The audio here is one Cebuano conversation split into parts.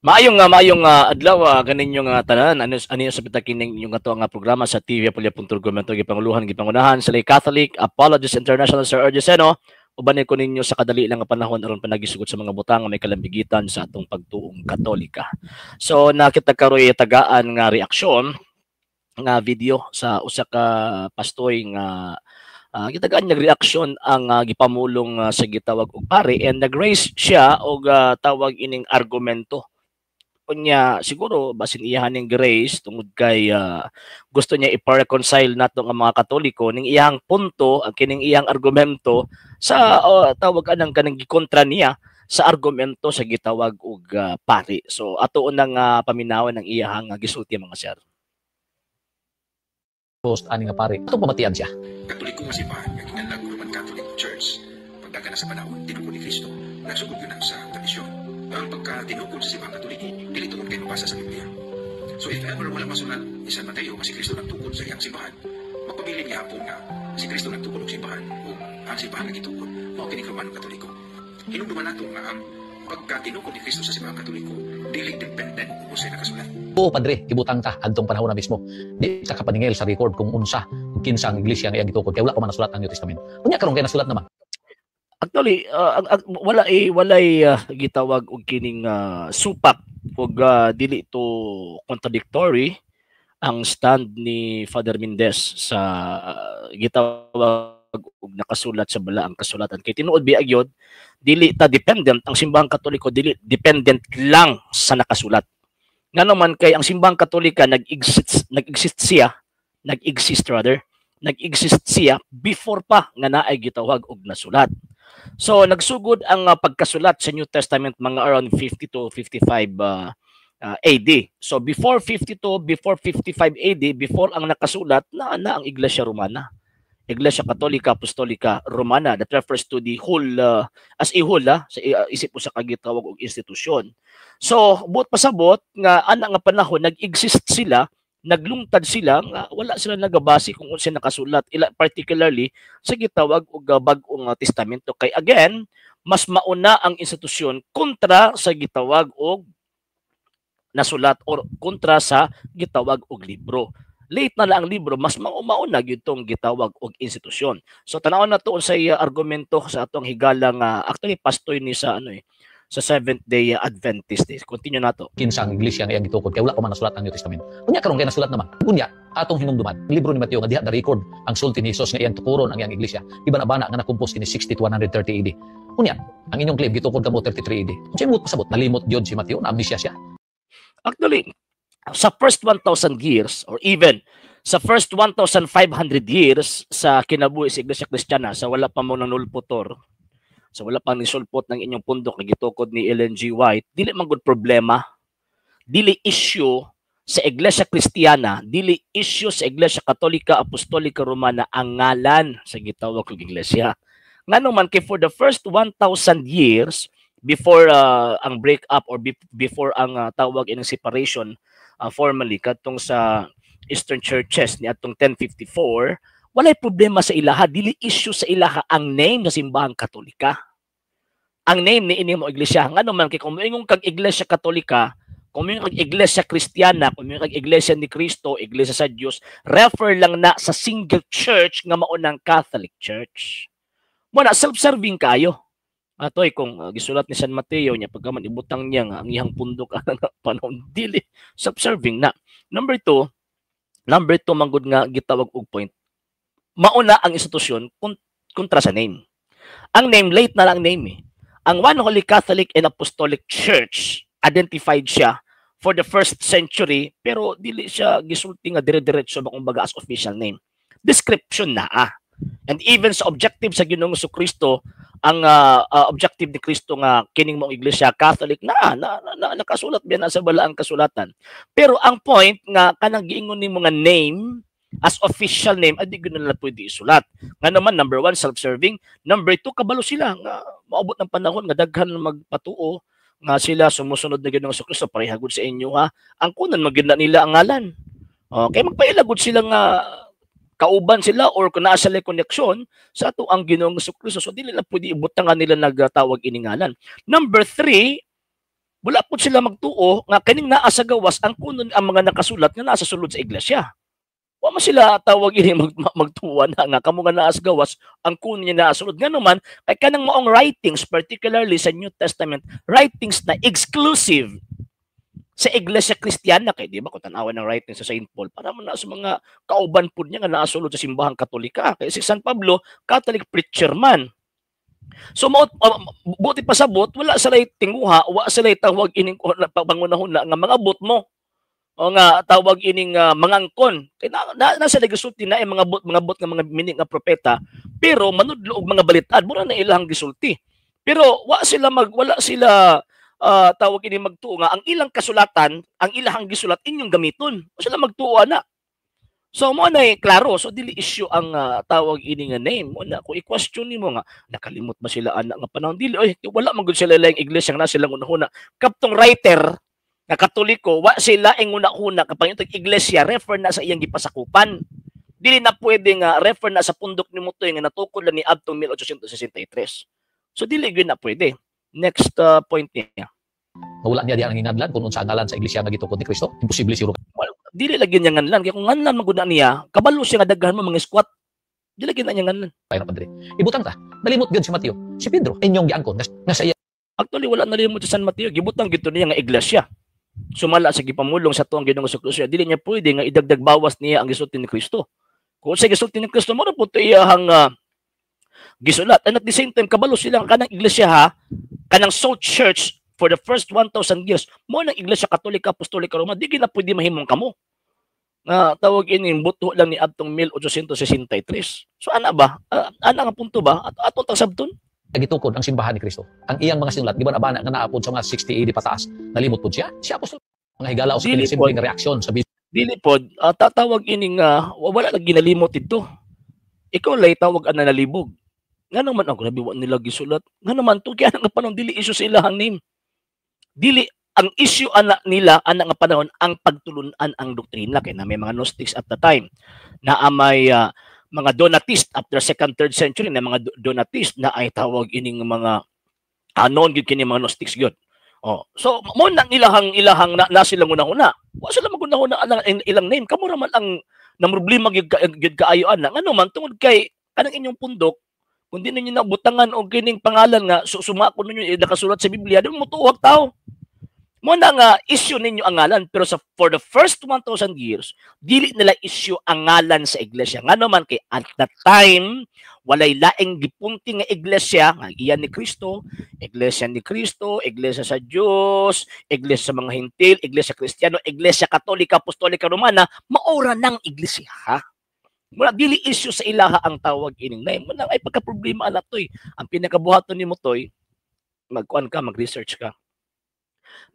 Maayong adlaw kaninyo nga tanan. Ano ano sa pita kining inyong ato nga programa sa TV Apolya Punto gipanguluhan, gipangunahan sa lay Catholic Apologist International Sir Ergeseno. Uban ko ninyo sa kadali lang nga panahon aron panagisugot sa mga butang nga may kalambigitan sa atong pagtuong Katolika. So nakita karoy tagaan nga reaksyon nga video sa usa ka pastoy nga gitagaan niya reaksyon ang gipamulong sa gitawag og pare and nag-raise siya og tawag ining argumento. Unya siguro basin iyahan ning grace tungod kay gusto niya ipa-reconcile nato nga mga Katoliko ning iyang punto, ang kining iyang argumento sa tawag anang kanang gikontra niya sa argumento sa gitawag og pari. So ato unang paminawan ang iyahang gisulti, mga sir. Post ani nga pare. Atong pamatian siya. Katoliko nga simbahan nga ginganlag Roman Catholic Church. Pagdagan na sa panahon, tinukod ni Kristo. Nagsugod yun ang sa tradisyon. Ang pagkatinukod sa simbahang Katoliko, dili tungod kay mabasa sa Biblia. So if ever wala masulat ni San Mateo nga si Kristo nagtukod sa iyang simbahan, magpabilin gihapon nga si Kristo nagtukod og simbahan o ang simbahan nga gitukod mao kini Romano Katoliko. Hinumduman nato nga ang pagkatinukod ni Kristo sa simbahang Katoliko dili dependent kung unsay nakasulat. Oo, padre, ibutang ka adtong panahon na mismo. Di ka kapaningil sa record kung unsa, kung kinsa ang iglesia nga iyang gitukod kay wala pa man nasulat ang New Testament. Unya karon kay nasulat naman. Actually, wala eh, walay gitawag og kining supak ug dili to contradictory ang stand ni Father Mendez sa gitawag og nakasulat sa balaang kasulatan. Kay tinuod biya gyud, dili ta dependent ang simbahang Katoliko, dili dependent lang sa nakasulat. Ngano man kay ang simbahang Katolika nag-exist siya, nag-exist rather, nag-exist siya before pa nga naay gitawag og nasulat. So nagsugod ang pagkasulat sa New Testament mga around 50 to 55 AD. So before 52, before 55 AD, before ang nakasulat na na ang Iglesia Romana. Iglesia Katolika Apostolika Romana, that refers to the whole as a whole sa isip mo sa kagitawag og institusyon. So buot pasabot nga ana nga panahon nag-exist sila, naglungtad sila nga wala sila nagabase kung unsa nakasulat ila, particularly sa gitawag og Bag-ong Testamento, kay again mas mauna ang institusyon kontra sa gitawag og nasulat or kontra sa gitawag og libro. Late na lang ang libro, mas mauna gyud tong gitawag og institusyon. So tan-awon nato unsay argumento sa atong higala nga actually pastoy ni sa ano eh, sa Seventh Day Adventist. Continue nato. Kinsa ang iglesia nga iyang gitukod kay wala pa man nasulat ang New Testament. Unya karon kay nasulat naman. Unya atong hinumduman, libro ni Mateo nga diha na record ang sulti ni Jesus nga iyang tukuron ang iyang iglesia. Iba na bana nga na-compose kini 60 to 130 AD. Unya, ang inyong claim gitukod kamo 33 AD. Unsay mo pasabot, nalimot gyud si Mateo, na amnesia siya? Actually, sa first 1,000 years or even sa first 1,500 years sa kinabuhi sa Iglesia Kristiyana, sa wala pa mo nanulputor, sa wala pa nisulpot ng inyong pundok na gitukod ni Ellen G. White, dili man gud problema, dili issue sa Iglesia Kristiyana, dili issue sa Iglesia Katolika Apostolika Romana ang ngalan sa gitawag og iglesia. Ngano man kay for the first 1,000 years before ang break up or before ang tawag ining separation formally kadtong sa Eastern Churches ni atong 1054, walay problema sa ilaha, dili issue sa ilaha ang name sa simbahang Katolika. Ang name ni ini mo iglesia. Ngano man kay kung moingon kag Iglesia Katolika, kung moingon kag Iglesia Kristiyana, kung moingon kag Iglesia ni Kristo, Iglesia sa Dios, refer lang na sa single church nga mao nang Catholic Church. Mo na self-serving kayo. Atoy kung gisulat ni San Mateo niya pagkaman ibutang niya nga ang iyang pundok ang panahon, dili self-serving na. Number two manggod nga gitawag og point. Mauna ang institusyon kontra sa name. Ang name, late na lang name eh. Ang One Holy Catholic and Apostolic Church, identified siya for the first century pero dili siya gisulti nga dire-diretso ba kumbaga as official name. Description na ah. And even sa objective sa Ginoong Kristo, ang objective ni Kristo nga kining mong iglesia Catholic na nakasulat biya na sa balaang kasulatan. Pero ang point nga kanang giingon ni mga name as official name adi gyud na pwede isulat. Nga naman, number one, self-serving, number two, kabalo sila nga maabot ng panahon nga daghan magpatuo nga sila sumusunod na Ginoong Kristo, pareha gud sa inyo ha. Ang kunan magyud na nila ang ngalan. Okay, magpaila gud sila nga kauban sila or kung naa sila koneksyon sa ato ang Ginoong Kristo. So dili na pwede ibutang nga nila nagtawag iningalan. Number three, Wala po sila magtuo nga kaning naa sa gawas ang kunon ang mga nakasulat nga naa sa sulod sa iglesia. Wa man sila tawag ini magtuwa na nga kamo nga naa sa gawas ang kunon niya naa sa sulod. Ngano man kay kanang maong writings, particularly sa New Testament writings, na exclusive sa Iglesia Kristiyana, kay di ba kung tan-awan ng writings sa Saint Paul, para man na sa mga kauban pud niya nga naa sulod sa simbahang Katolika, kay si San Pablo Catholic preacher man. So mao buti pasabot, wala sila tinguha, wa sila tawag ining pangunahuna nga mga bot mo o nga tawag ining mangangkon kay na sila gisulti na mga bot nga mga mini nga propeta, pero manudlo og mga balitad mura na ilang gisulti, pero wala sila tawag ini magtuo nga ang ilang kasulatan, ang ilahang gisulat, inyong gamiton. Wa sila magtuo ana. So mo na klaro, so dili issue ang tawag ini nga name. Mo na kung i-question nimo nga nakalimot ba sila ana nga panahon, dili oy, wala man gud sila laing iglesia nga na silang unahuna. Kaptong writer nga Katoliko, wa sila ing una-una kapag itong iglesia refer na sa iyang gipasakupan. Dili na pwede nga refer na sa pundok ni Mutoy nga natukod lang ni adtong 1863. So dili gyud na pwede. Next point niya. Wala niya diyan ang hinadlan kung unsa ang ngalan sa iglesia nga gitukod ni Kristo. Imposible siguro. Well, dili lagi niya nganlan kay kung nganlan man gud na niya, kabalo siya nga daghan mo mga squat. Dili lagi na niya nganlan. Tayo na, padre. Ibutang ta. Nalimot gyud si Mateo. Si Pedro, inyong giangkon nga sa iya Actually, wala nalimot si San Mateo, gibutang gito niya nga iglesia. Sumala sa gipamulong sa tuang Ginoong Kristo, dili niya pwede nga idagdag bawas niya ang gisulti ni Kristo. Kung sa gisulti ni Kristo mo po ito iyahang gisulat. And at the same time, kabalo sila kanang iglesia ha, kanang Salt Church for the first 1,000 years, mo ng Iglesia Katolika Apostolika Roma, di gina pwede mahimong kamo nga tawag ini buto lang ni adtong 1863. So ana ba? Ana nga punto ba? At atong tagsabton? Gitukod ang simbahan ni Kristo. Ang iyang mga sinulat, di ba nabana nga naapod sa mga 60 AD pataas. Nalimot pod siya. Si apostol mga higala o sa Dili simple pod. nga reaksyon sa Dili pod, tatawag ini nga wala lagi ginalimot dito. Ikaw lay tawag ana nalibog. Nga naman ang grabe wa nila gisulat. Nga naman to kaya nga panahon dili issue sa ilahang name. Dili ang issue ana nila ana nga panahon ang pagtulunan ang doktrina, kay na may mga Gnostics at the time, na may mga Donatist after second, third century na mga Donatist na ay tawag ining mga anon gyud kini mga Gnostics gyud. Oh, so mo nang ilahang ilahang na silang una-una. Wa sila maguna-una ang ilang name. Kamo ra man ang na problema gyud kaayo ana. Ngano man tungod kay kanang inyong pundok, kung di ninyo nabutangan og kining pangalan nga sumako ninyo nakasulat sa Biblia, di mo tuwag tao. Mo na nga issue ninyo ang ngalan, pero sa for the first 1,000 years dili nila issue ang ngalan sa iglesia. Ngano man kay at that time walay laing gipunti nga iglesia nga iyan ni Kristo, iglesia ni Kristo, iglesia sa Dios, iglesia sa mga Hentil, iglesia Kristiyano, Iglesia Katolika Apostolika Romana, maora ng iglesia ha. Muna dili issue sa ilaha ang tawag ining name. Muna ay pagka problema ana toy. Ang pinakabuhaton nimo toy, magkuan ka, mag-research ka.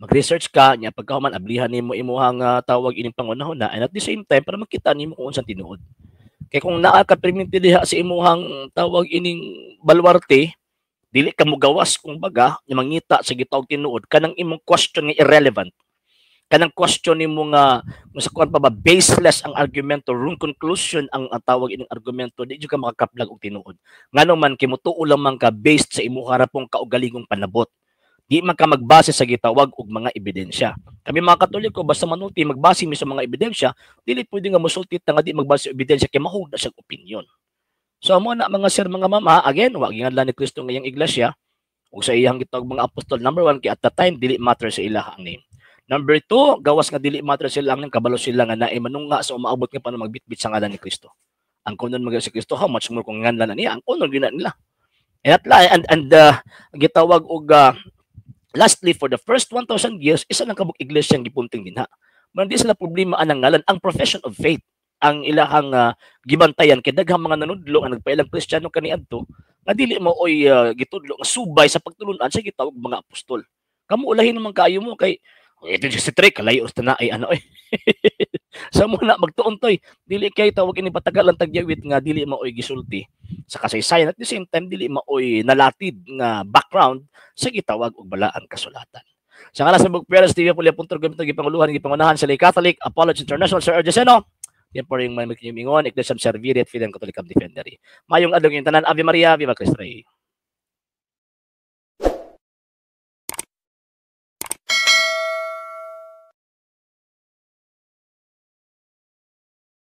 Mag-research ka nya, pagkahuman ablihan nimo imuhang tawag ining pangunahon na, and at the same time para makita nimo kung unsang tinuod. Kay kung naa ka perminti diha sa imuhang tawag ining balwarte, dili ka mogawas kumbaga nga mangita sa gitawag tinuod, kanang imong question nga irrelevant. Kanang question nimo nga kung sa kuan pa ba, baseless ang argumento, wrong conclusion ang tawag ining argumento, di jud ka makakaplag og tinuod. Ngano man kay motuo lamang ka based sa imuha ra pong kaugalingong panabot. Di man ka magbase sa gitawag og mga ebidensya. Kami mga Katoliko, basta manulti, magbase mi sa mga ebidensya, dili pwede nga mosulti ta nga di magbase sa ebidensya kay mahug na siyang opinion. So mo na mga sir, mga mama, again, wa gingadlan ni Kristo ngayong iglesia ug sa iyang gitawag mga apostol. Number one, kay at the time dili matter sa ilaha ang name. Number two, gawas nga dili matter sila ang name, kabalo sila nga naay manunga sa umaabot nga paano magbitbit sa ngalan ni Kristo. Ang kunon mag si Kristo, how much more kung nganlan na niya, ang kunon gyud na nila. And at and gitawag og lastly, for the first 1,000 years, isa lang kabuk iglesia ang gipunting dinha. Man di sila problema anang ngalan, ang profession of faith ang ilahang gibantayan, kay daghang mga nanudlo nga nagpailang Kristiyano kaniadto nga dili mo oy gitudlo nga subay sa pagtulunan sa gitawag mga apostol. Kamo ulahin naman kaayo mo kay 1863 kalayo sa na ay ano eh. Sa mo na magtuon toy, dili kay tawag ini patagal ang tagyawit nga dili maoy gisulti sa kasaysayan, at the same time dili maoy nalatid nga background sa gitawag og balaan kasulatan. Sa ngalan sa Bugperes TV, Pulya Puntor, gamit gipanguluhan, gipangunahan sa Catholic Apology International, Sir Argeseno. Yan po yung may makinyumingon, Ecclesiam Servire at Fidem Catholicam Defendere. Mayong adlaw yung tanan, Ave Maria, Viva Cristo Rey.